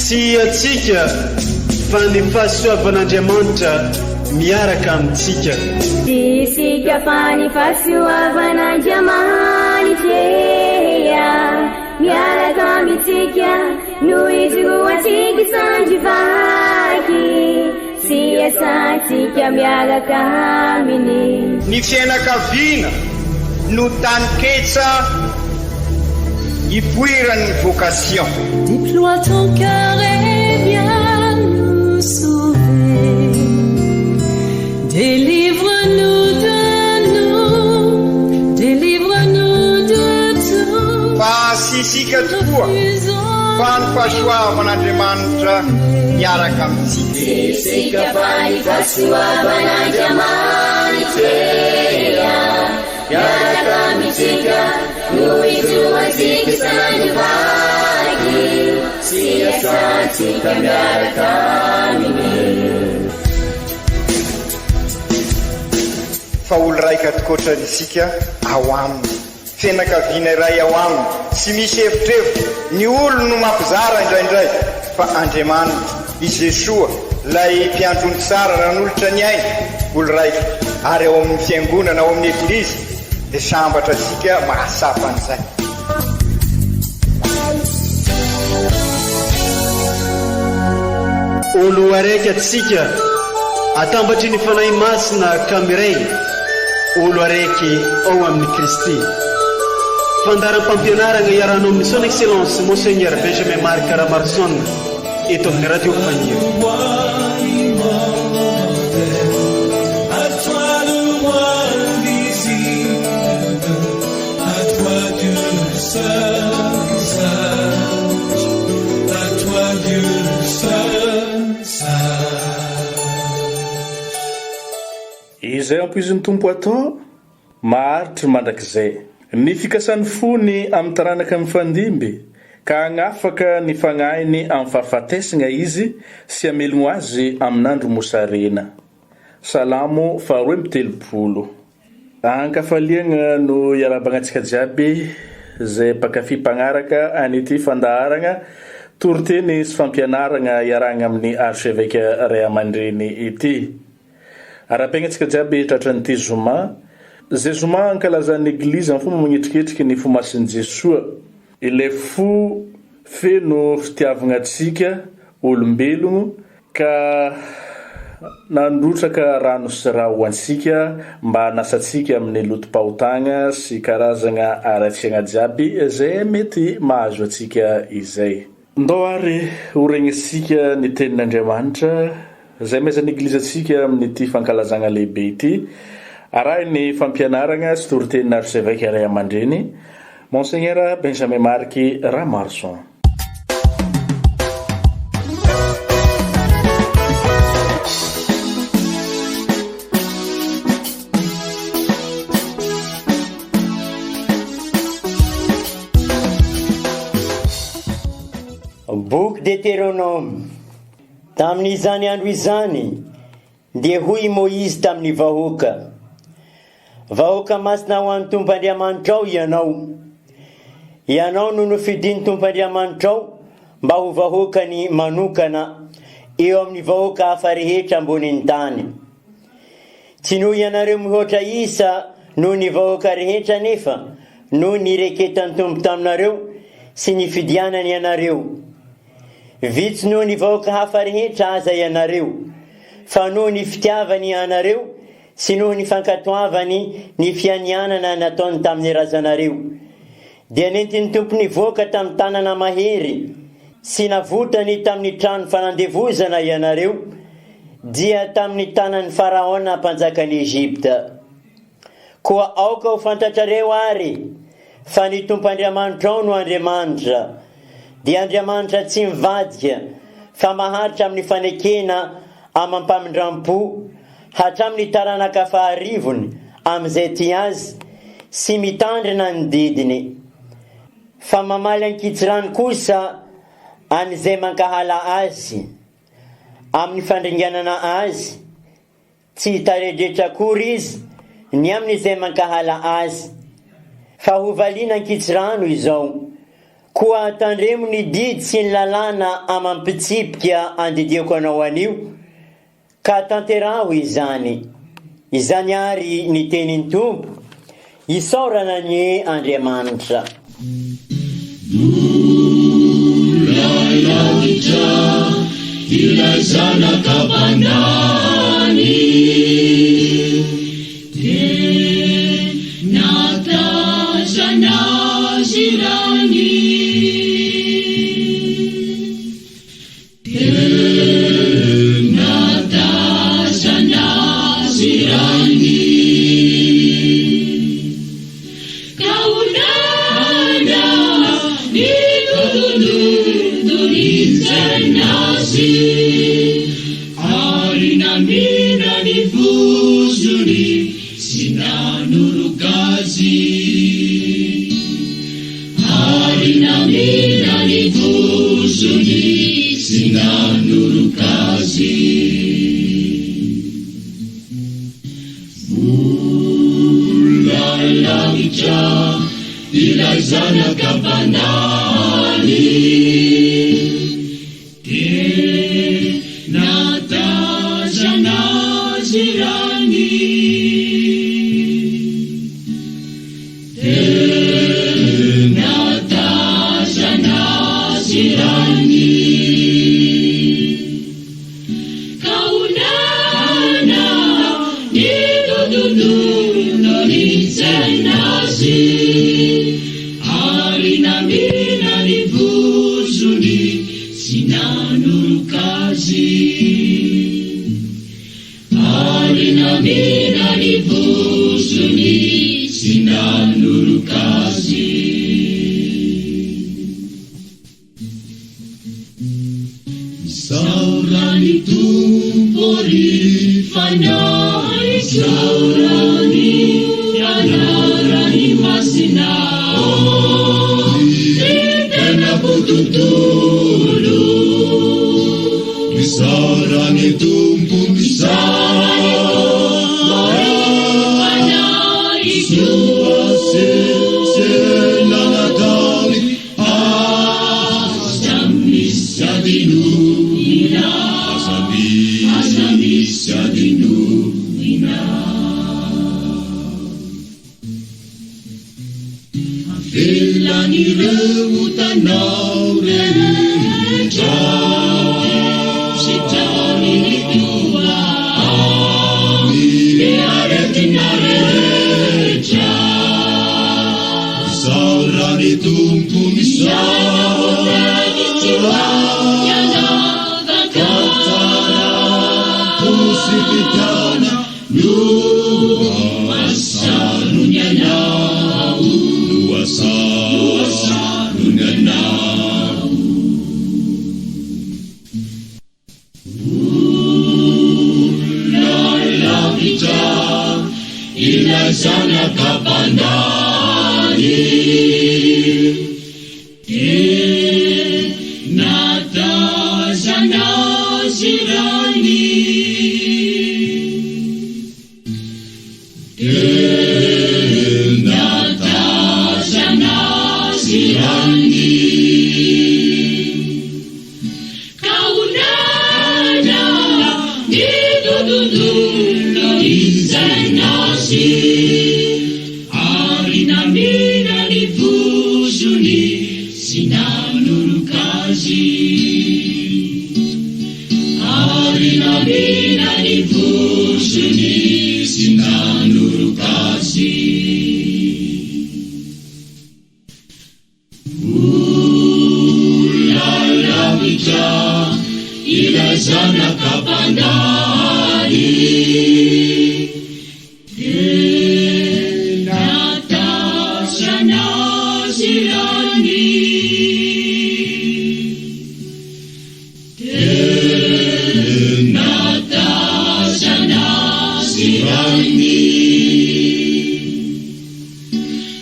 Tsy antsika fa ny fahasoavan'Andriamanitra miaraka amintsika. Tsy isika fa ny fahasoavan'Andriamanitra miaraka amintsika no ijoroantsika sandry vaky sy iasantsika miaraka aminy. Ny fiainakaviana no taninketsa ipoiran'ny vocation. Déploie ton cœur et viens nous sauver. Délivre-nous de nous, délivre-nous de tout. Fa tsy isika tokoa fa ny fahasoavan'Andriamanitra miaraka amintsika. Tsy isika fa ny fahasoavan'Andriamanitra miaraka amintsika no ijoroantsika sandry vaky sy iasantsika miaraka aminy. Fa olo raika tokoatrany isika ao aminy. Fianakaviana iray ao aminy, tsy misy evitrevitra, ny olony no mampizara indraindray, fa Andriamanitra, i Jesoa, ilay Mpiandry ondry tsara nanolotra ny ainy, olo raika, ary ao amin'ny Fiangonana, ao amin'ny Eglizy, dia sambatra isika mahatsapa an'izay. Olo araiky atsika, atambatry ny Fanahy Masina ka miray, olo araiky ao amin'i Kristy. Fandaharam-pampianaragna iarahanao amin'ny Son Excellence Monseigneur Benjamin Marc Ramaroson eto amin'ny Radio Fagniry. Izay ampoizin'ny Tompo atao, maharitry mandrakizay. Ny fikasan'ny fony amin'ny taranaka mifandimby, ka hagnafaka ny fagnahiny amin'ny fahafatesagna Izy sy hamelogno azy amin'andro mosarena. Salamo faharoa amby telopolo. Ankafaliagna no iarahabagna antsika jiaby izay mpankafy mpagnaraka an'ity fandaharagna toriteny sy fampianaragna iarahagna amin'ny Archevêque Ray aman-dreny ity. Arahabaigna antsika jiaby tratran'ity zoma, izay zoma ankalazan'ny Eglizy amin'ny fomba magnetriketriky ny fo masin'i Jesoa, ilay fo feno fitiavagna antsika olombelogno, Ka nandrotsaka rano sy ra ho antsika mba hanasa antsika amin'ny lotom-pahotagna sy karazagna haratsiagna jiaby izay mety mahazo antsika izay. Ndao ary ho regnesika ny Tenin'Andriamanitra izay amaizan'ny Eglizy antsika amin'ity fankalazagna lehibe ity, arahin'ny fampianaragna sy toritenin'Archevêque Ray aman-dreny, Monseigneur Benjamin Marc Ramaroson. Boky Deteronoma. Tamin'izany andro izany, dia hoy i Môizy tamin'ny vahoaka, Vahoaka masina ho an'ny Tompo Andriamanitrao ianao. Ianao no nofidin'ny Tompo Andriamanitrao mba ho vahoakany manokana eo amin'ny vahoaka hafa rehetra ambonin'ny tany. Tsy noho ianareo mihoatra isa noho ny vahoaka rehetra anefa no nireketan'ny Tompo taminareo sy nifidianany anareo. Vitsy noho ny vahoaka hafa rehetra aza ianareo, fa noho ny fitiavany anareo sy noho ny fankatoavany ny fianianana nataony tamin'ny razanareo, dia nentin'ny Tompo nivoaka tamin'ny tanana mahery sy navotany tamin'ny trano fanandevozana ianareo, dia tamin'ny tanan'i Faraona mpanjakan'i Egypta. Koa aoka ho fantatrareo àry fa ny Tompo Andriamanitrao no Andriamanitra, dia Andriamanitra tsy mivadika fa maharitra amin'ny fanekena amam-pamindram-po hatramin'ny taranaka faharivony amin'izay tia Azy sy mitandrina ny didiny, fa mamaly an-kitsirano kosa an'izay mankahala Azy amin'ny fandringanana azy. Tsy hitaredretra akory izy ny amin'izay mankahala azy, fa hovaliana an-kitsirano izao. Koa tandremo ny didy sy ny lalàna amam-pitsipika andidiako anao anio, ka tanteraho izany. Izany àry ny tenin'ny Tompo. Isaorana anie Andriamanitra. Mbola lavitra ilay zanaka mpandany. Dia nahatazana azy irany. Dia nahatazana azy irany. Ka ho nana nidodododo nitsaina azy. Ary namindra ny vozony sy nanoroka azy. Ary namindra ny vozony sy nanoroka azy. Mbola lavitra ilay zanaka mpandany. Dia nahatazana azy irany. Dia nahatazana azy irany. Ka ho nana nidodododo nitsaina azy, ary namina ny vozony sy nanoroka azy. Ary namina ny vozony sy nanoroka azy. Misaora ny Tompo ry fanahy Isaora ny anarany masina Ry tenako tontolo Misaora ny Tompo Misaora ny Tompo ry fanahy Soa sy selanatany Aza misy adinoina, aza misy adinoina. Avelan'ireo otanao rehetra, sitrany ny toa ny aretina rehetra. Misaora ny Tompo misaora Ka tsara fo sy fitiavana No asarony anao No asarony anao. Olona lavitra ilay zanaka mpandany Dia nahatazana azy irany Dia nahatazana azy irany Ka ho nana nidodododo nitsaina azy, ary namina ny vozony sy nanoroka azy. Ary namina ny vozony sy nanoroka azy. Olona lavitra ilay zanaka mpandany Dia nahatazana azy irany Dia nahatazana azy irany.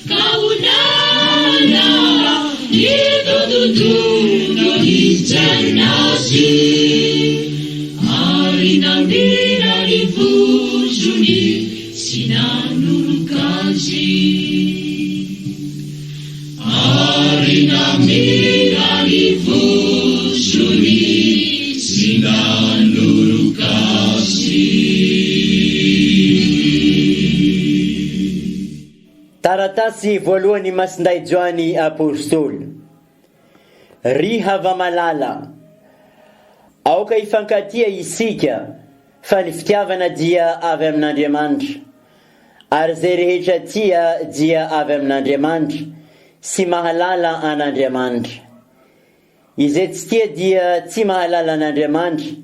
Ka ho nana nidodododo nitsaina azy, ary namira ny vozony sy nanoroka azy. Ary. namindra ny vozony sy nanoroka azy. Taratasy voalohan'i Masindahy Joany Apostoly. Ry hava-malala, aoka hifankatia isika fa ny fitiavana dia avy amin'Andriamanitra. Ary izay rehetra tia dia avy amin'Andriamanitra sy mahalala an'Andriamanitra. Izay tsy tia dia tsy mahalala an'Andriamanitra,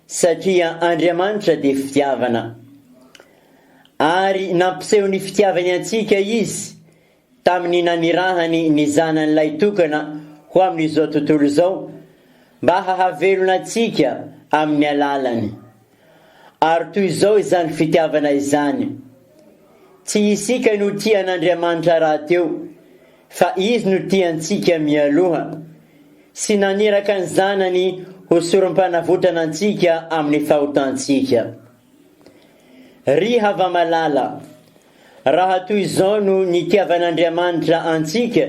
satria Andriamanitra dia fitiavana. Ary nampiseho ny fitiavany antsika Izy tamin'ny nanirahany ny Zanany Lahitokana ho amin'izao tontolo izao mba hahavelona antsika amin'ny alalany. Ary toy izao izany fitiavana izany, Tsy isika no tia an'Andriamanitra rahateo, fa Izy no tia antsika mialoha, sy naniraka ny Zanany ho sorom-panavotana antsika amin'ny fahotantsika. Ry hava-malala, raha toy izao no nitiavan'Andriamanitra antsika,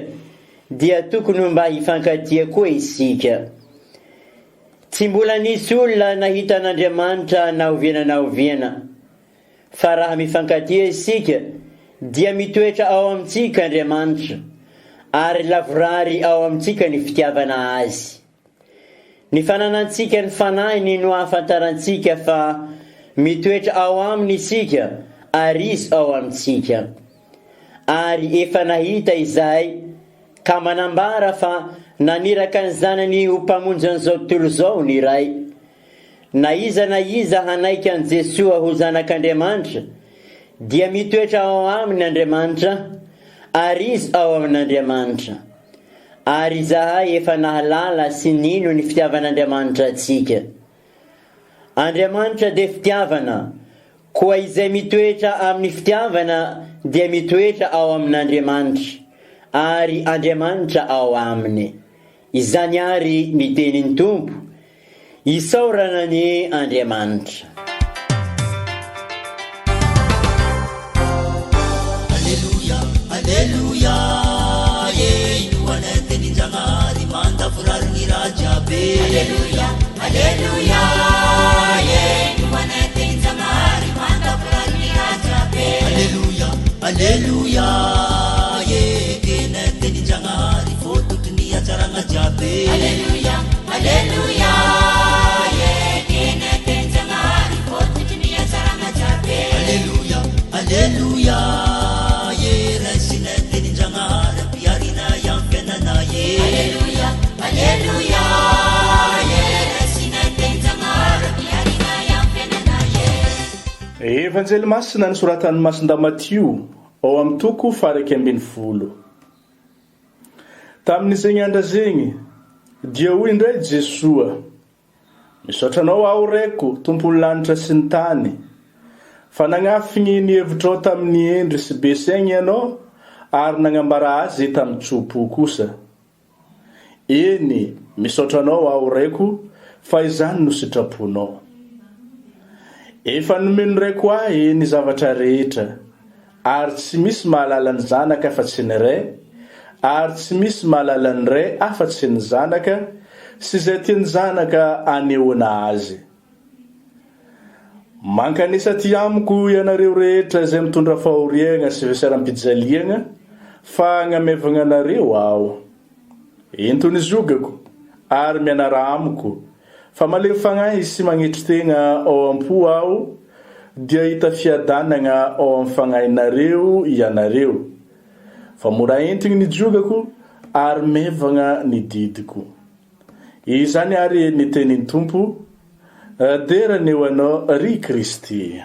dia tokony ho mba hifankatia koa isika. Tsy mbola nisy olona nahita an'Andriamanitra na oviana na oviana. Fa raha mifankatia isika, dia mitoetra ao amintsika Andriamanitra, ary lavorary ao amintsika ny fitiavana Azy. Ny fananantsika ny Fanahiny no ahafantarantsika fa mitoetra ao Aminy isika ary Izy ao amintsika. Ary efa nahita izahay ka manambara fa naniraka ny Zanany ho Mpamonjy an'izao tontolo izao ny Ray. Na iza na iza hanaiky an'i Jesoa ho Zanak'Andriamanitra dia mitoetra ao aminy Andriamanitra ary izy ao amin'Andriamanitra. Ary izahay efa nahalala sy nino ny fitiavan'Andriamanitra antsika. Andriamanitra dia fitiavana, Koa izay mitoetra amin'ny fitiavana dia mitoetra ao amin'Andriamanitra, ary Andriamanitra ao aminy. Izany àry ny tenin'ny Tompo. Isaorana anie Andriamanitra. Aleloia, aleloia, e inoanay tenin-Jagnahary mandavorary ny raha jiaby e. Aleloia, aleloia, e inoanay tenin-Jagnahary mandavorary ny raha jiaby e. Aleloia, aleloia, e ekenay tenin-Jagnahary fototry ny hatsaragna jiaby e. Aleloia, aleloia, e ekenay tenin-Jagnahary fototry ny hatsaragna jiaby e. Aleloia, aleloia, e raisinay tenin-Jagnahary ampiharinay amin'ny fiainanay e. Aleloia, aleloia, e raisinay tenin-Jagnahary ampiharinay amin'ny fiainanay e. Evanjely Masina nosoratan'i Masindahy Matio ao amin'ny toko faha-11. Tamin'izegny andra zegny, dia hoy indray Jesoa, Misaotra Anao aho Raiko, Tompon'ny lanitra sy ny tany, fa nagnafigny ny hevitrao tamin'ny hendry sy be saigny Ianao ary nagnambara azy tamin'ny tso-po kosa. Eny, misaotra Anao aho Raiko, fa izany no sitraponao. Efa nomen'ny Raiko ahy ny zavatra rehetra, Ary tsy misy mahalala ny Zanaka afa-tsy ny Ray, ary tsy misy mahalala ny Ray afa-tsy ny Zanaka, sy izay tian'ny Zanaka anehoana Azy. Mankanesa aty amiko ianareo rehetra izay mitondra fahoriagna sy vesaram-pijaliagna, fa hagnamevagna anareo Aho. Ento ny zogako, ary mianara amiko, fa malemy fagnahy sy magnetry tegna ao am-po aho, dia hahita fiadanagna ao amin'ny fagnahinareo ianareo. Fa mora entigny ny jogako, ary maivagna ny didiko. Izany àry ny tenin'ny Tompo, Dera anie ho Anao, ry Kristy.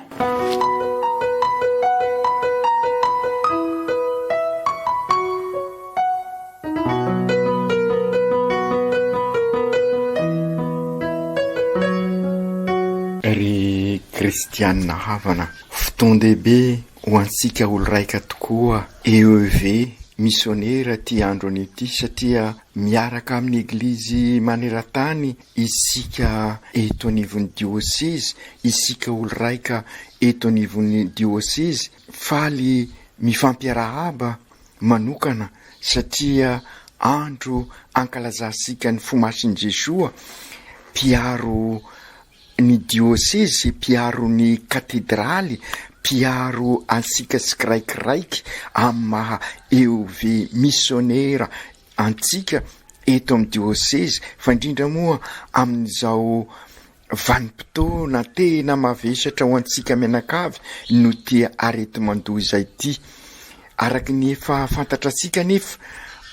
Ry kristianina havana, fotoan-dehibe ho antsika olo-raika tokoa EEV misionera ity andro anio ity satria miaraka amin'ny Eglizy maneran-tany isika eto anivon'ny diosezy, isika olo-raika eto anivon'ny diosezy, faly mifampiarahaba manokana satria. andro ankalazantsika ny Fo Masin'i Jesoa, mpiaro ny diosezy, mpiaro ny katedraly, mpiaro antsika tsikiraikiraiky amin'ny maha EOV misionera antsika eto amin'ny diosezy, fa indrindra moa amin'izao vanim-potoana tena mavesatra ho antsika mianakavy no tia areti-mandoza ity. Araka ny efa fantatratsika anefa,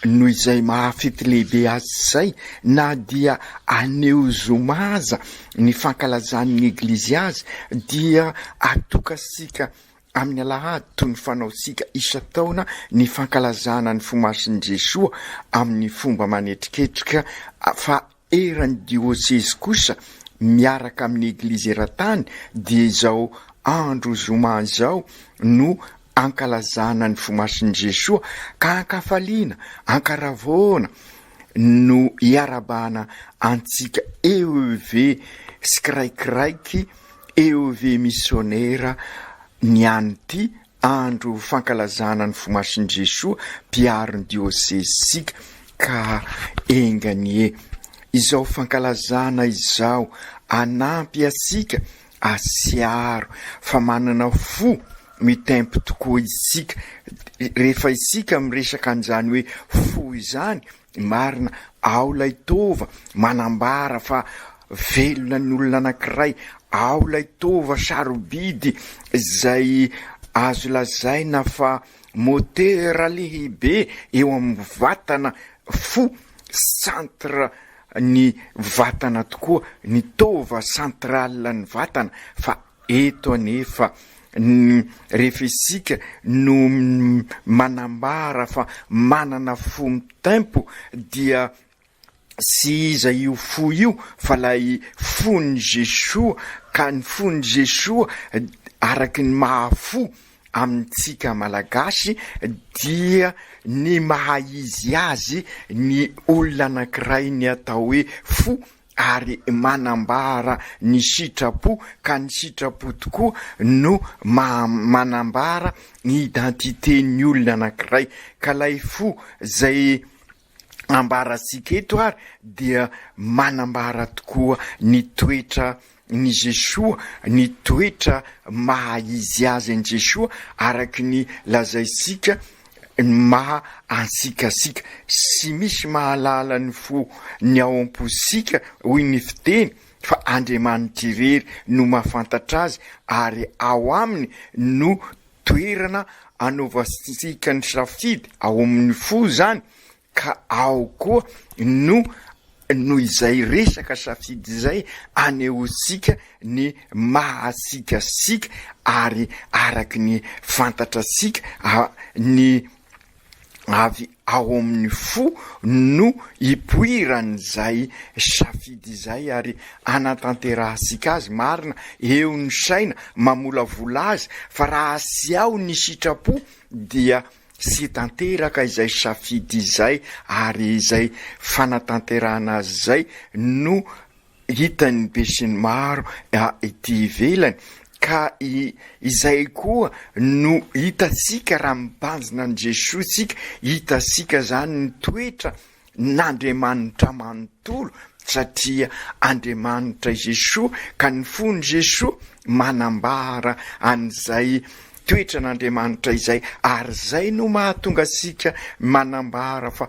noho izay maha fety lehibe azy izay, na dia anio zoma aza ny fankalazan'ny Eglizy azy, dia atokasika amin'ny alahady toy ny fanaontsika isan-taona ny fankalazana ny Fo Masin'i Jesoa amin'ny fomba manetriketrika fa Eran'ny diosezy kosa, miaraka amin'ny Eglizy eran-tany, dia izao andro zoma izao no ankalazana ny Fo Masin'i Jesoa, ka an-kafaliana, an-karavoana no iarabana antsika EEV tsikiraikiraiky, EEV misionera ny an'ity andro fankalazana ny Fo Masin'i Jesoa mpiaro ny diosezintsika ka enga anie izao fankalazana izao hanampy antsika hahatsiaro fa manana fo mitempo tokoa isika. Rehefa isika miresaka an'izany hoe fo izany, marina, ao ilay taova manambara fa velona ny olona anankiray, ao ilay taova sarobidy izay azo lazaina fa motera lehibe eo amin'ny vatana, fo, centre ny vatana tokoa, ny taova central ny vatana, fa eto anefa ny rehefa isika no manambara fa manana fo mitempo dia Tsy iza io fo io fa lay fon'i Jesoa ka ny fon'i Jesoa araky ny maha fo amintsika Malagasy dia ny maha izy azy ny olona anankiray ny atao hoe fo ary manambara ny sitrapo ka ny sitrapo tokoa no maha manambara ny identité ny olona anankiray ka lay fo zay ambarantsika eto ary dia manambara tokoa ny toetra ny Jesoa, ny toetra maha izy azy an'i Jesoa araky ny lazaintsika ny maha antsika antsika. Tsy misy mahalala ny fo ny ao am-pontsika hoy ny fiteny fa Andriamanitra irery no mahafantatra azy ary ao aminy no Toerana anaovantsika ny safidy ao amin'ny fo izany ka ao koa no noho izay resaka safidy izay anehoantsika ny maha antsika antsika ary araky ny fantatratsika ny avy ao amin'ny fo no ipoiran'izay safidy izay ary anatanterahantsika azy, marina eo ny saina mamolavola azy fa raha tsy ao ny sitrapo dia tsy tanteraka izay safidy izay ary izay fanatanterahana azy izay no hitan'ny besinimaro ety ivelany ka izay koa no hitantsika raha mibanjina an'i Jesoa isika, hitantsika izany ny toetra n'Andriamanitra manontolo satria Andriamanitra i Jesoa ka ny fon'i Jesoa manambara an'izay toetran'Andriamanitra izay ary izay no mahatonga antsika manambara fa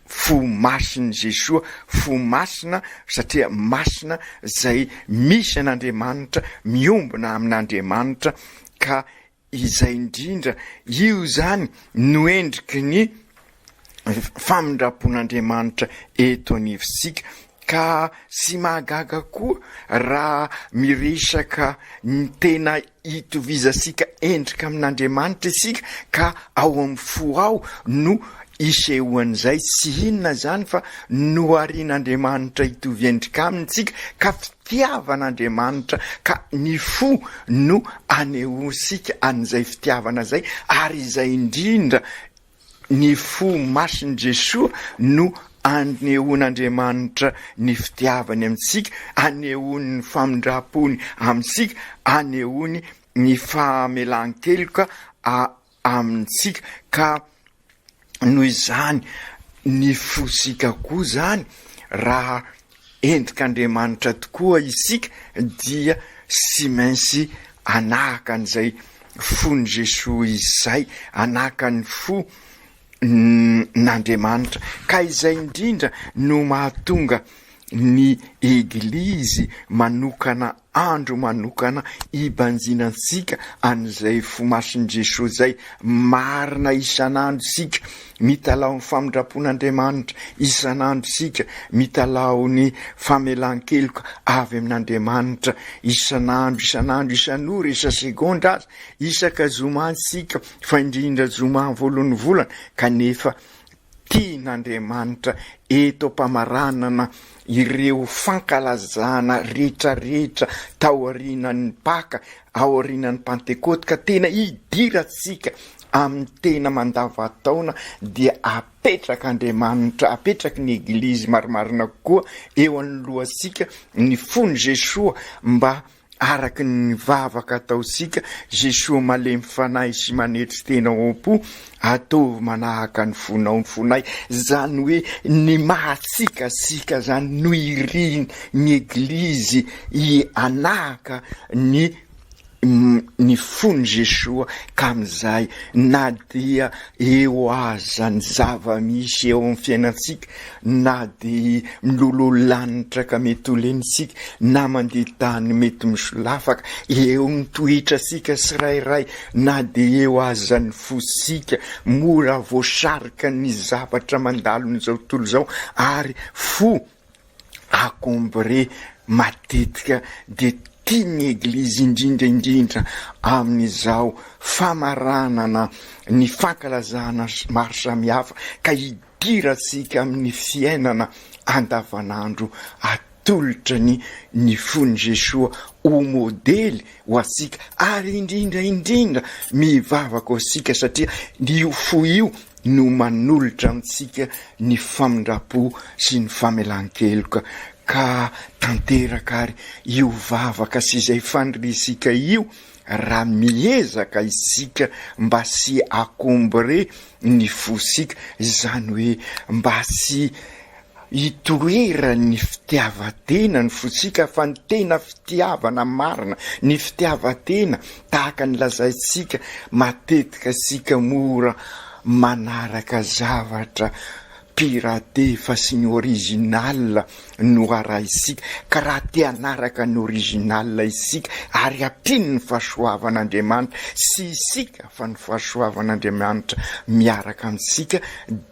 Fo masin'i Jesoa, fo masina satria masina izay misy an'Andriamanitra, miombona amin'Andriamanitra ka izay indrindra, io izany no endriky ny famindram-pon'Andriamanitra eto anivontsika ka tsy mahagaga koa raha miresaka ny tena Itovizantsika endrika amin'Andriamanitra isika ka ao amin'ny fo ao no isehoan'izay, tsy inona izany fa noharian'Andriamanitra hitovy endrika aminy isika ka fitiavan'Andriamanitra ka ny fo no anehoantsika an'izay fitiavana izay ary izay indrindra Ny fo masin'i Jesoa no anehoan'Andriamanitra ny fitiavany amintsika, anehoany ny famindram-pony amintsika, anehoany ny famelan-keloka amintsika. Ka noho izany, Ny fosika koa zany raha endrik'Andriamanitra tokoa isika dia tsy maintsy hanahaka an'izay fon'i Jesoa izay, hanahaka ny fo n'Andriamanitra. Ka izay indrindra no mahatonga ny Eglizy manokana andro manokana hibanjinantsika an'izay fo masin'i Jesoa izay. Marina isan'andro isika mitalaho ny famindram-pon'Andriamanitra, isan'andro isika mitalaho ny famelan-keloka avy amin'Andriamanitra, isan'andro, isan'andro, isan'ora, isa-segondra aza, isaka zoma isika, fa indrindra zoma voalohan'ny volana, kanefa tian'Andriamanitra eto am-pamaranana ireo fankalazana rehetrarehetra taorianan'ny Paka, aorianan'ny Pantekôty, ka tena hidirantsika amin'ny tena mandavantaona dia apetrak'Andriamanitra, apetraky ny Eglizy marimarina kokoa eo anoloantsika ny fon'i Jesoa mba Araka ny vavaka ataontsika, Jesoa malemy fanahy sy manetry tena ao am-po, ataovy manahaka ny fonao ny fonay. Izany hoe ny maha antsika antsika izany no irin'ny Eglizy hanahaka ny ny fon'i Jesoa ka amin'izay na dia eo aza ny zava-misy eo amin'ny fiainantsika na dia miloloha lanitra ka mety ho lena isika, na mandeha tany mety misolafaka, eo ny toetrantsika tsirairay, na dia eo aza ny fosika mora voasarika ny zavatra mandalon'izao tontolo izao, ary fo encombré matetika dia tian'ny Eglizy indrindra indrindra amin'izao famaranana ny fankalazana maro samihafa ka Hidirantsika amin'ny fiainana andavanandro atolotra ny ny fon'i Jesoa ho modely ho antsika ary indrindra indrindra mivavaka ho antsika satria io fo io no manolotra amintsika ny famindram-po sy ny famelan-keloka ka tanteraka ary io vavaka sy izay faniriantsika io raha miezaka isika mba tsy encombré ny fosika, izany hoe mba tsy hitoeran'ny fitiavan-tena ny fosika fa ny tena fitiavana marina, ny fitiavan-tena tahaka ny lazaintsika matetika isika mora manaraka zavatra pirate fa sy ny original no arahintsika, ka raha te hanaraka ny original isika ary ampiany ny fahasoavan'Andriamanitra, tsy isika fa ny fahasoavan'Andriamanitra miaraka amintsika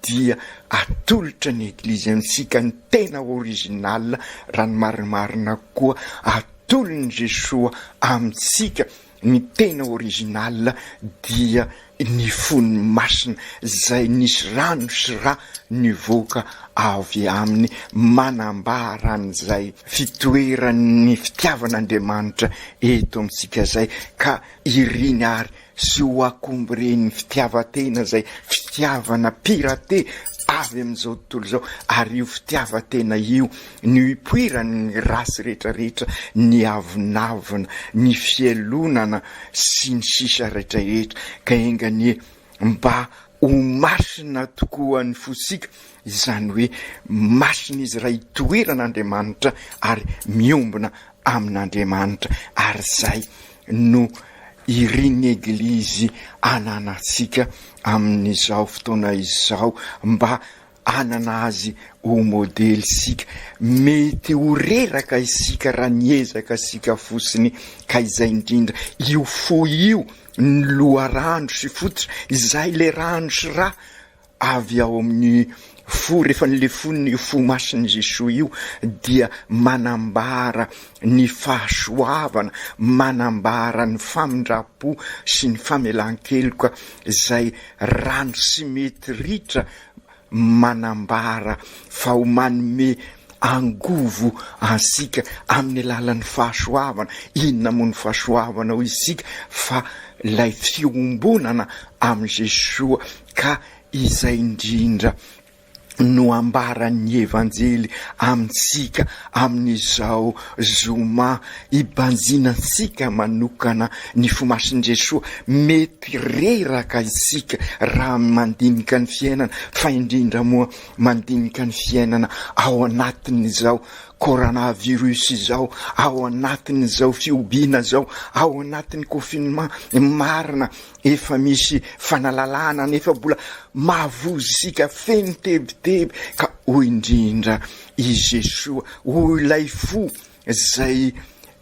dia atolotra ny Eglizy amintsika ny tena original, raha ny marimarina kokoa atolon'i Jesoa amintsika Ny tena original dia ny fony masina izay nisy rano sy ra nivoaka avy aminy manambara an'izay fitoeran'ny fitiavan'Andriamanitra eto amintsika izay ka iriny ary sy ho akombren'ny fitiavan-tena izay fitiavana pirate avy amin'izao tontolo izao ary io fitiavan-tena io no ipoiran'ny ratsy rehetrarehetra, ny avonavona, ny fialonana sy ny sisa rehetrarehetra ka enga anie mba ho masina tokoa ny fosika, izany hoe masina izy raha itoeran'Andriamanitra ary miombona amin'Andriamanitra ary izay no irin'ny Eglizy ananantsika amin'izao fotoana izao mba hanana azy ho modely isika. Mety ho reraka isika raha niezaka isika fotsiny ka izay indrindra io fo io ny loharano sy fototra, izay ilay rano sy ra avy ao amin'ny fo, rehefa nolefonina io fo masin'i Jesoa io dia manambara ny fahasoavana, manambara ny famindram-po sy ny famelan-keloka izay rano tsy mety ritra manambara fa ho manome angovo antsika amin'ny alalan'ny fahasoavana. Inona moa ny fahasoavana hoy isika fa ilay fiombonana amin'i Jesoa ka izay indrindra. no ambaran'ny Evanjely amintsika amin'izao zoma hibanjinantsika manokana ny Fo Masin'i Jesoa. Mety reraka isika raha mandinika ny fiainana, fa indrindra moa mandinika ny fiainana ao anatin'izao coronavirus izao, ao anatin'izao fihobiana izao, ao anatin'ny confinement marina Efa misy fanalalana nefa mbola mavozo isika feno tebiteby ka hoy indrindra i Jesoa, hoy ilay fo izay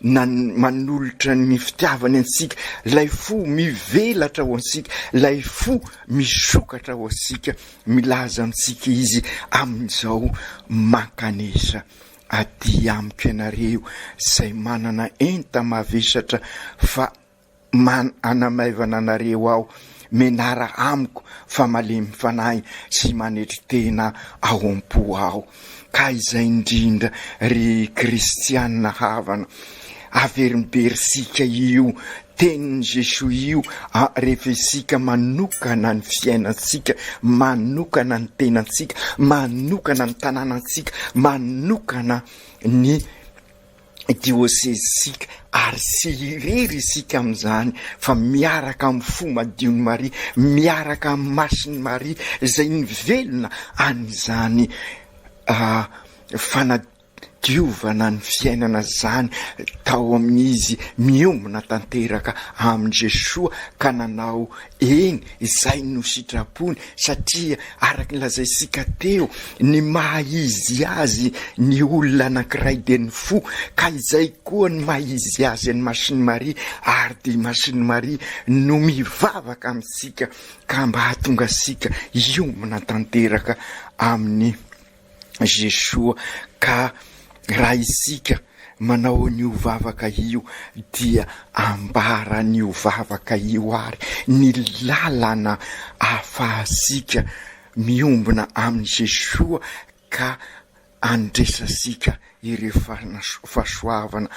manolotra ny fitiavany antsika, ilay fo mivelatra ho antsika, ilay fo misokatra ho antsika, milaza amintsika izy amin'izao mankanesa aty amiko ianareo izay manana enta-mavesatra fa Man hanamaivana anareo aho, menara amiko fa malemy fanahy sy manetry tena ao am-po aho. Ka izay indrindra ry kristiana havana, averimberisika io tenin'i Jesoa io rehefa isika manokana ny fiainantsika, manokana ny tenantsika, manokana ny tanànantsika, manokana ny diosezintsika ary tsy irery isika amin'izany fa miaraka amin'ny fo madion'i Maria, miaraka amin'ny masin'i Maria izay nivelona an'izany fanadiovana ny fiainana izany tao amin'izy miombona tanteraka amin'i Jesoa ka nanao Eny, izay no sitrapony, satria araka ny lazaintsika teo, ny maha izy azy ny olona anankiray dia ny fo, ka izay koa ny maha izy azy an'i Masin'i Maria, ary dia i Masin'i Maria no mivavaka amintsika ka mba hahatonga antsika hiombona tanteraka amin'i Jesoa ka raha isika manao an'io vavaka io dia ambaran'io vavaka io ary ny lalana ahafahantsika miombona amin'i Jesoa ka andresantsika ireo fahasoavana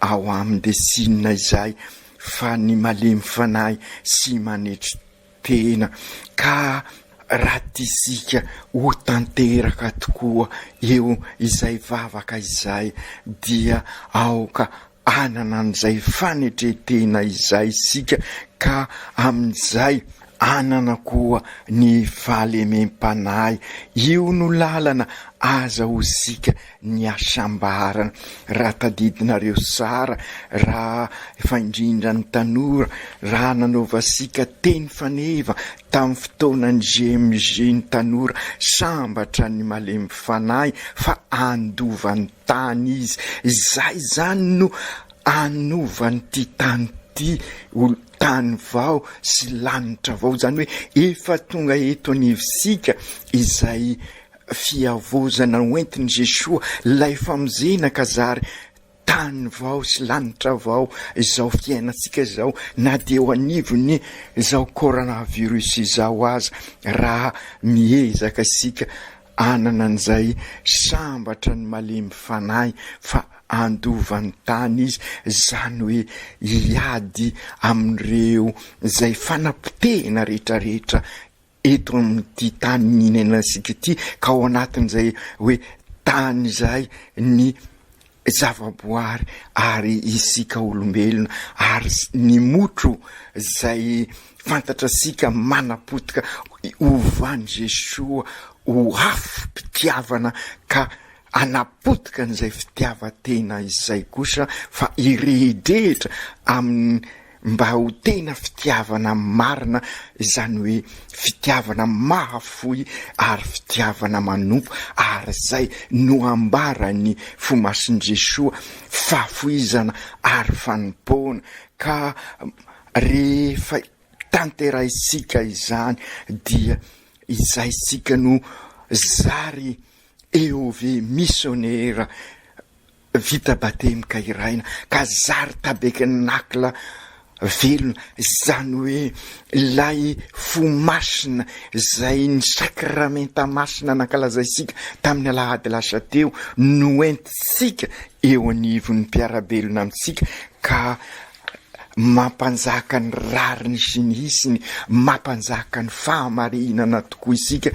ao aminy dia tsy inona izay fa ny malemy fanahy sy manetry tena ka raha tiantsika ho tanteraka tokoa eo izay vavaka izay dia aoka hanana an'izay fanetren-tena izay isika ka amin'izay hanana koa ny fahalemem-panahy. Io no lalana azahoantsika ny hasambarana. Raha tadidinareo tsara, raha efa indrindra ny tanora, raha nanaovantsika teny faneva tamin'ny fotoanan'ny GMG ny tanora, sambatra ny malemy fanahy fa handova ny tany izy. Izay izany no hanovan'ity tany ity ho tany vao sy lanitra vao. Izany hoe efa tonga eto anivontsika izay Fihavaozana hoentin'i Jesoa, ilay famonjena ka zary tany vao sy lanitra vao izao fiainantsika izao na dia eo anivon'ny izao coronavirus izao aza raha miezaka isika hanana an'izay sambatra ny malemy fanahy fa handova ny tany izy, izany hoe hiady amin'ireo izay fanapotehina rehetrarehetra eto amin'ity tany niainantsika ity ka ao anatin'izay hoe tany izay ny zavaboary ary isika olombelona ary ny motro izay fantatra sika manapotika hovan'i Jesoa ho afom-pitiavana ka hanapotika an'izay fitiavan-tena izay kosa fa hirehidrehitra amin'ny mba ho tena fitiavana marina, izany hoe fitiavana mahafoy ary fitiavana manompo, ary izay no ambaran'ny Fo Masin'i Jesoa, fahafoizana ary fanompoana, ka rehefa tanterahintsika izany dia izay isika no zary EOV misionera Vita batemy ka iraina ka zary tabernacle velona, izany hoe ilay fo masina izay ny sakramenta masina nankalazaintsika tamin'ny alahady lasa teo no entintsika eo anivon'ny mpiara-belona amintsika ka mampanjaka ny rariny sy ny hisiny, mampanjaka ny fahamarinana tokoa isika.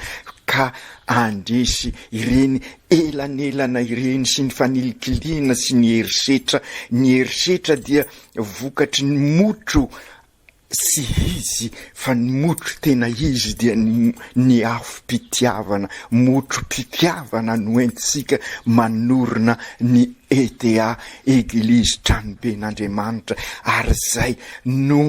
ka handresy ireny elanelana ireny sy ny fanilikilihina sy ny herisetra. Ny herisetra dia vokatry ny motro tsy izy fa ny motro tena izy dia ny ny afom-pitiavana, motrom-pitiavana no entintsika manorina ny ETA, Eglizy Tranoben'Andriamanitra, ary izay no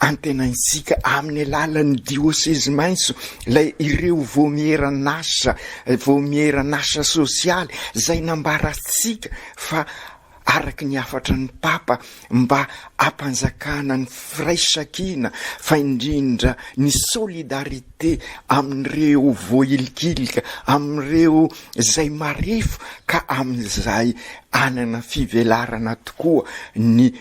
antenaintsika amin'ny alalan'ny diosezy maitso, ilay ireo vaomieran'asa, vaomieran'asa sosialy izay nambarantsika fa araka ny hafatra ny Papa mba hampanjakana ny firaisankina fa indrindra ny solidarité amin'ireo voahilikilika, amin'ireo izay marefo ka amin'izay hanana fivelarana tokoa ny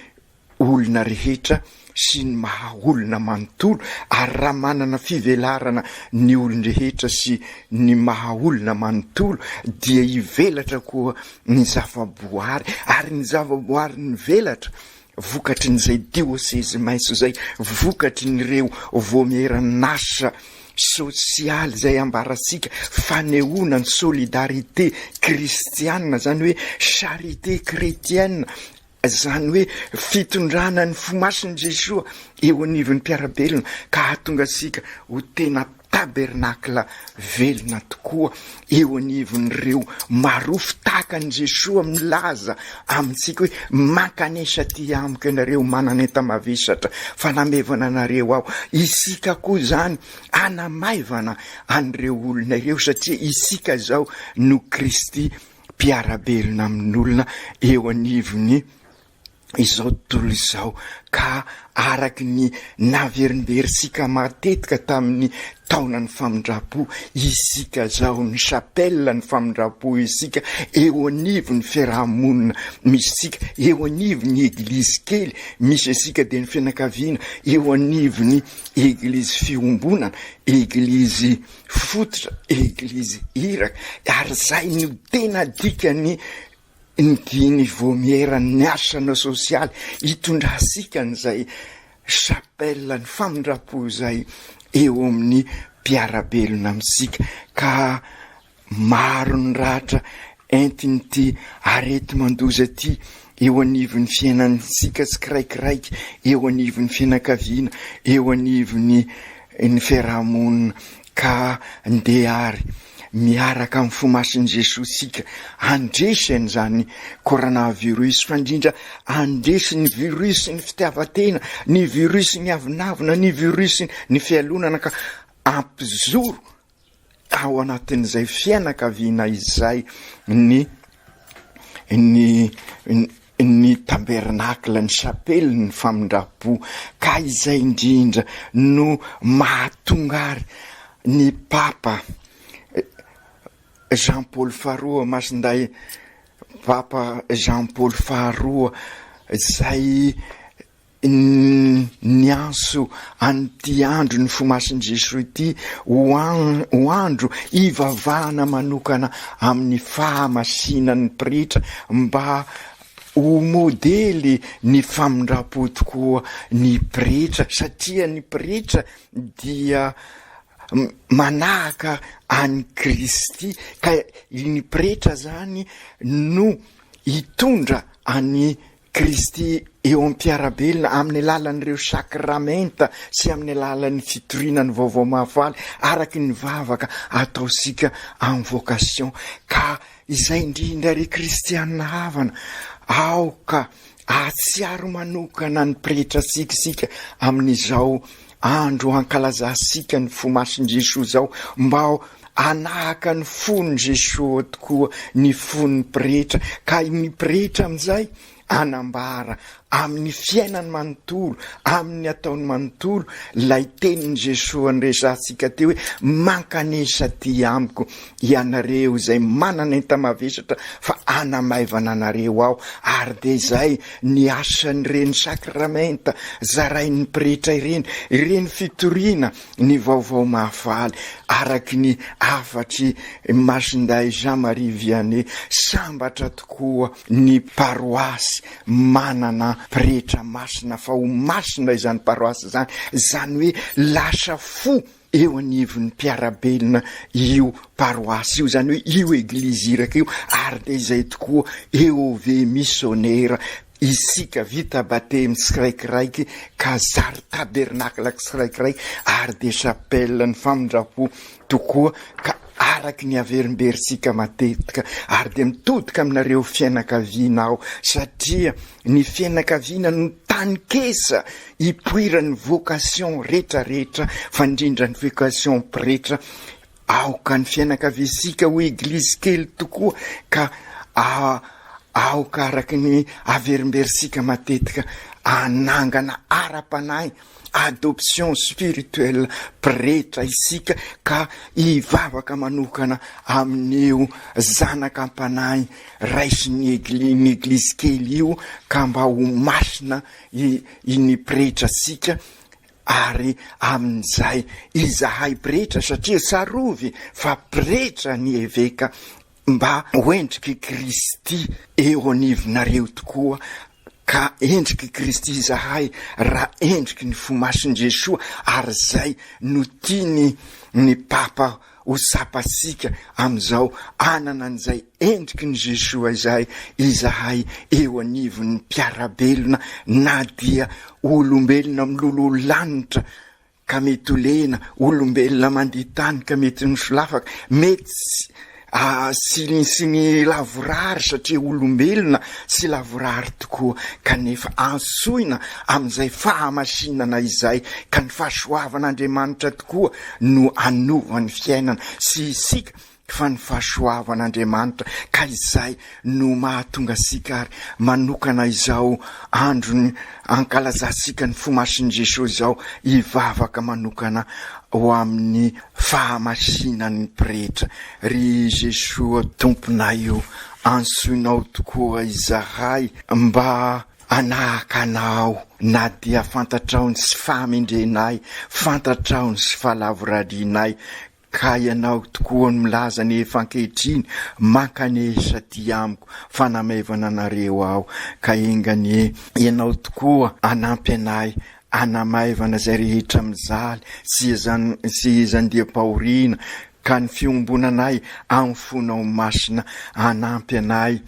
olona rehetra sy ny maha olona manontolo ary raha manana fivelarana ny olon-drehetra sy ny maha olona manontolo dia hivelatra koa ny zavaboary ary ny zavaboary nivelatra vokatry ny izay diosezy maitso izay vokatry ny ireo voamieran'asa sosialy izay ambarantsika fanehoana ny solidarité kristiana izany hoe charité chrétienne Izany hoe fitondrana ny fo masin'i Jesoa eo anivon'ny mpiara-belona ka hahatonga antsika ho tena tabernakla velona tokoa eo anivon'ireo marofo tahaka an'i Jesoa milaza amintsika hoe mankanesa aty amiko ianareo manana enta-mavesatra fa namevana anareo aho. Isika koa izany hanamaivana an'ireo olona ireo satria isika izao no Kristy mpiara-belona amin'olona eo anivon'ny izao tontolo izao ka araky ny naverimberintsika matetika tamin'ny taonan'ny famindram-po isika izao ny chapelle ny famindram-po isika eo anivon'ny fiaraha-monina misy isika eo anivon'ny eglizy kely misy isika dia ny fianakaviana eo anivon'ny eglizy fiombonana eglizy fototra eglizy iraka ary zay no tena dikany ny diny vaomieran'ny asana sosialy hitondrasika an'izay chapelle ny famindram-po izay eo amin'ny mpiara-belona amintsika ka Maro ny ratra entin'ity areti-mandoza ity eo anivon'ny fiainantsika tsikiraikiraiky, eo anivon'ny fianakaviana, eo anivon'ny ny fiaraha-monina ka ndeha ary miaraka amin'ny fo masin'i Jesoa isika handresy an'izany coronavirus fa indrindra handresy ny virus ny fitiavan-tena, ny virus ny avonavona, ny virus ny fialonana ka hampijoro ao anatin'izay fianakaviana izay ny ny ny tabernakla ny chapelle ny famindram-po ka izay indrindra no mahatonga ary ny papa Jean Paul faharoa masindahy papa Jean Paul faharoa izay Niantso an'ity andro ny Fo Masin'i Jesoa ity ho ho andro hivavahana manokana amin'ny fahamasinan'ny pretra mba ho modely ny famindram-po tokoa ny pretra satria ny pretra dia manahaka an'i Kristy ka ny pretra zany no hitondra an'i Kristy eo am-piara-belona amin'ny alalan'ireo sakramenta sy amin'ny alalan'ny fitoriana ny vaovao mahafaly araka ny vavaka ataontsika amin'ny vocation. Ka izay indrindra ry kristianina havana, aoka hahatsiaro manokana ny pretratsika isika amin'izao andro ankalazantsika ny fo masin'i Jesoa izao mba hanahaka ny fon'i Jesoa tokoa ny fon'ny pretra ka ny pretra amin'izay hanambara amin'ny fiainany manontolo, amin'ny ataony manontolo ilay tenin'i Jesoa niresahantsika teo hoe mankanesa aty amiko ianareo izay manana enta-mavesatra fa hanamaivana anareo aho ary dia izay ny asan'ireny sakramenta zarain'ny pretra ireny, ireny fitoriana ny vaovao mahafaly araky ny hafatr'i Masindahy Jean Marie Vianney, sambatra tokoa ny paroasy manana. pretra masina fa ho masina izany paroasy izany, izany hoe lasa fo eo anivon'ny mpiara-belona io paroasy io, izany hoe io eglizy iraka io, ary dia izay tokoa EOV misonera isika vita batemy tsiraikiraiky ka zary tabernakla tsiraikiraiky ary dia chapelle ny famindram-po tokoa ka araky ny averimberintsika matetika ary dia mitodika aminareo fianakaviana aho satria ny fianakaviana no taninkesa ipoiran'ny vocation retraretra fa indrindra ny vocation pretra. Aoka ny fianakaviantsika ho eglizy kely tokoa ka aoka araky ny averimberintsika matetika hanangana ara-panahy, adoption spirituelle, pretra isika ka hivavaka manokana amin'io zanaka am-panahy raisin'ny egli- ny eglizy kely io ka mba ho masina i ny pretra tsika ary amin'izay izahay pretra satria tsarovy fa pretra ny eveka mba ho endrik'i Kristy eo anivonareo tokoa ka endrik'i Kristy izahay raha endriky ny fo masin'i Jesoa ary izay no tiany ny Papa ho tsapantsika amin'izao hanana an'izay endriky ny Jesoa izay izahay eo anivon'ny mpiara-belona na dia olombelona miloloha lanitra ka mety ho lena, olombelona mandia tany ka mety misolafaka, mety sy ny sy ny lavorary satria olombelona tsy lavorary tokoa kanefa antsoina amin'izay fahamasinana izay ka ny fahasoavan'Andriamanitra tokoa no hanova ny fiainana sy isika fa ny fahasoavan'Andriamanitra ka izay no mahatonga antsika ary manokana izao androny ankalazantsika ny fo masin'i Jesoa izao hivavaka manokana ho amin'ny fahamasinan'ny pretra. Ry Jesoa Tomponay o, antsoinao tokoa izahay mba hanahaka Anao na dia fantatrao ny tsy fahamendrenay, fantatrao ny tsy fahalavorarianay, Ka ianao tokoa no milaza anefa ankehitriny, Mankanesa aty amiko, fa namaivana anareo aho. Ka enga anie ianao tokoa hanampy anay hanamaivana izay rehetra mijaly sy sy izandiam-pahoriana, ka ny fiombonanay amin'ny fonao masina hanampy anay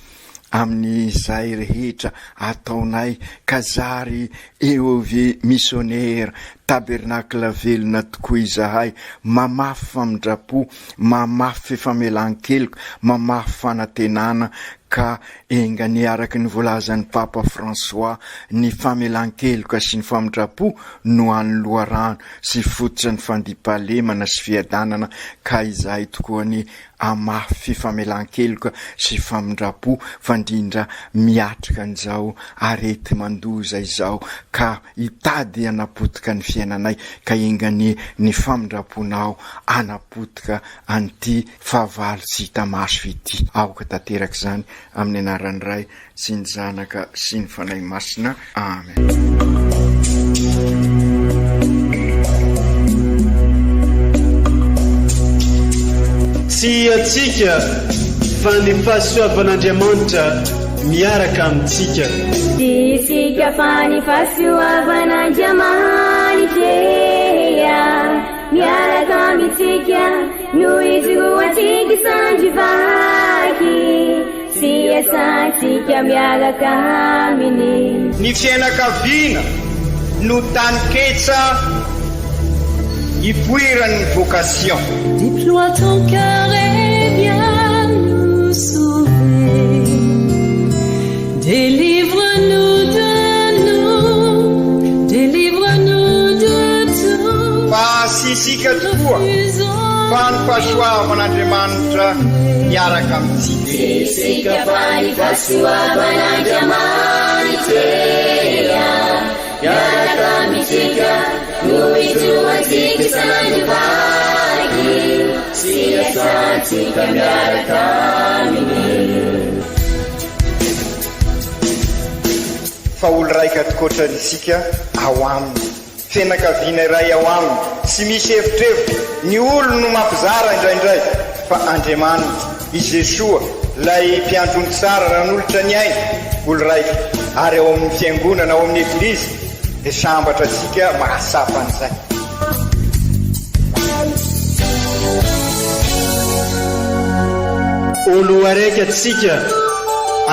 amin'izay rehetra ataonay ka zary EOV Missionnaire Tabernacle velona tokoa izahay, mamafy famindram-po, mamafy famelan-keloka, mamafy fanantenana ka enga anie araka ny voalazan'ny Papa François ny famelan-keloka sy ny famindram-po no hany loharano sy fototra ny fandriampahalemana sy fiadanana ka izahay tokoa anie hamafy fifamelan-keloka sy famindram-po fa indrindra miatrika an'izao areti-mandoza izao ka hitady hanapotika ny fiainanay ka enga anie ny famindram-ponao hanapotika an'ity fahavalo tsy hita maso ity. Aoka tanteraka izany amin'ny anaran'ny Ray sy ny Zanaka sy ny Fanahy Masina. Amen. Tsy antsika fa ny fahasoavan'Andriamanitra miaraka amintsika. Tsy isika fa ny fahasoavan'Andriamanitra miaraka amintsika no ijoroantsika sandry vaky. Sy iasantsika miaraka aminy. Ny fiainakaviana no taninketsa ipoiran'ny vocation. Déploie ton cœur et viens nous sauver. Délivre-nous de nous, délivre-nous de tout. Fa tsy isika tokoa fa ny fahasoavan'Andriamanitra miaraka amintsika. Tsy isika fa ny fahasoavan'Andriamanitra miaraka amintsika no ijoroantsika isan'andro vaky sy iasantsika miaraka aminy. Fa olo raika tokoatra isika ao aminy. Fianakaviana iray ao aminy, tsy misy evitrevitra, ny olony no mampizara indraindray, fa Andriamanitra. I Jesoa, ilay Mpiandry ondry tsara nanolotra ny ainy, olo raika, ary ao amin'ny Fiangonana, ao amin'ny Eglizy, dia sambatra antsika mahatsapa an'izay. Olo araiky atsika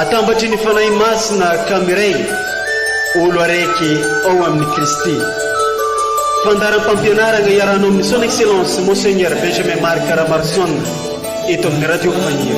atambatry ny Fanahy Masina ka miray olo araiky ao amin'i Kristy. Fandaharam-pampianaragna iarahanao amin'ny Son Excellence Monseigneur Benjamin Marc Ramaroson eto amin'ny Radio Fagniry.